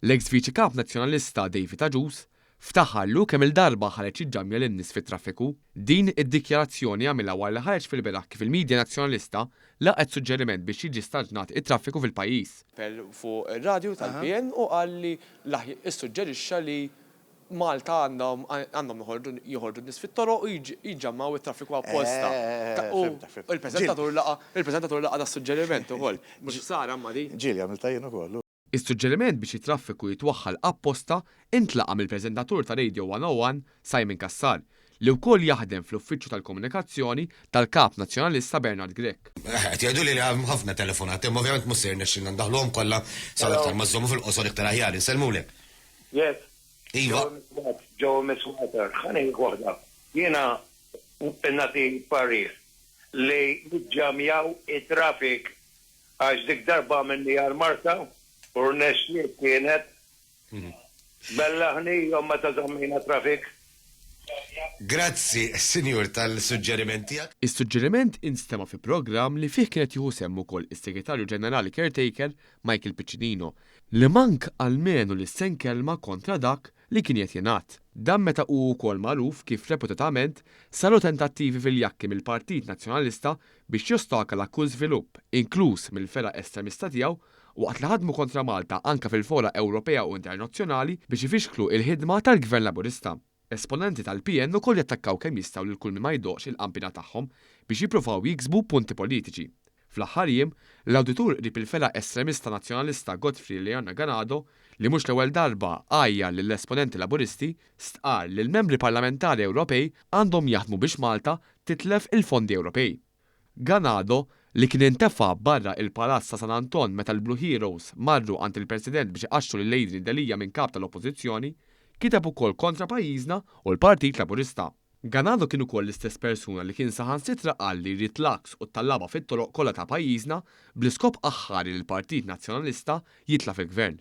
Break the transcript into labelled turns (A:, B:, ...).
A: L-eks Viċi Kap Nazzjonalista David Agius ftaħar li hu kemm-il darba ħareġ jiġġammja lin-nies fit-traffiku. Din id-dikjarazzjoni għamilha wara li ħareġ fil-beraħ kif il-media Nazzjonalista laqgħet suġġeriment biex jiġi staġnat it-traffiku fil-pajjiż. Fuq ir-radju tal-PN u qal li issuġġerixxa li Malta għandhom għandhom joħorġu joħorġu n-nies fit-toroq u jiġġammaw it-traffiku apposta. U l-preżentatur laqa' il-preżentatur laqa' das-suġġeriment ukoll. Mhux ħsara imma din.
B: Ġieli għamiltha jien ukoll.
A: Is-suġġeriment biex it-traffiku jitwaħħal apposta intlaqa' mill-preżentatur ta' Radio 101 Simon Cassar, li wkoll jaħdem fl-Uffiċċju tal-Komunikazzjoni tal-Kap Nazzjonalista Bernard Grech.
C: Eħe, qed jgħiduli li hemm ħafna telefonati, imma ovvjament mhux se jirnexxilna ndaħħluhom kollha, sa iktar ma żżommu fil-qosor iktar aħjar, insellmulek.
D: Yes.
C: Iva.
D: Joe Miss Water, ħa ngħidlek waħda. Jiena nagħti parir li niġġamjaw it-traffic għax dik darba għamilniha l-Marsa u rnexxiet kienet. Bellaħni jom meta żammejna traffic.
C: Grazzi, Sinjur, tal-suġġeriment tiegħek.
A: Is-suġġeriment instema' fi programm li fih kien qed jieħu sehem ukoll is-Segretarju Ġenerali Caretaker Michael Piccinino, li mank almenu lissen kelma kontra dak li kien qed jingħad. Dan meta hu wkoll magħruf kif reputatament saru tentattivi viljakki mill-Partit Nazzjonalista biex jostakala kull żvilupp, inkluż mill-fergħa estremista tiegħu, waqt li ħadmu kontra Malta anke fil-fora Ewropea u internazzjonali biex ifixklu il-ħidma tal-Gvern Laburista. Esponenti tal-PN ukoll jattakkaw kemm jistgħu lil kull min ma jdoqqx il-qanpiena tagħhom biex jippruvaw jiksbu punti politiċi. Fl-aħħar jiem, l-awditur qrib il-fergħa estremista Nazzjonalista Godfrey Leone Ganado, li mhux l-ewwel darba għajjar lill-esponenti Laburisti, stqarr li l-membri parlamentari Ewropej għandhom jaħdmu biex Malta titlef il-fondi Ewropej. Ganado, li kien intefa' barra il-Palazz ta' San Anton meta l-Blue Heroes marru għand il-President biex iqaxxru lil Adrian Delia minn Kap tal-Oppożizzjoni, kiteb ukoll kontra pajjiżna u l-Partit Laburista. Ganado kien ukoll l-istess persuna li kien saħansitra qal li jrid l-għaks u t-tallaba fit-toroq kollha ta' pajjiżna bl-iskop aħħari li l-Partit Nazzjonalista jitla' fil-Gvern.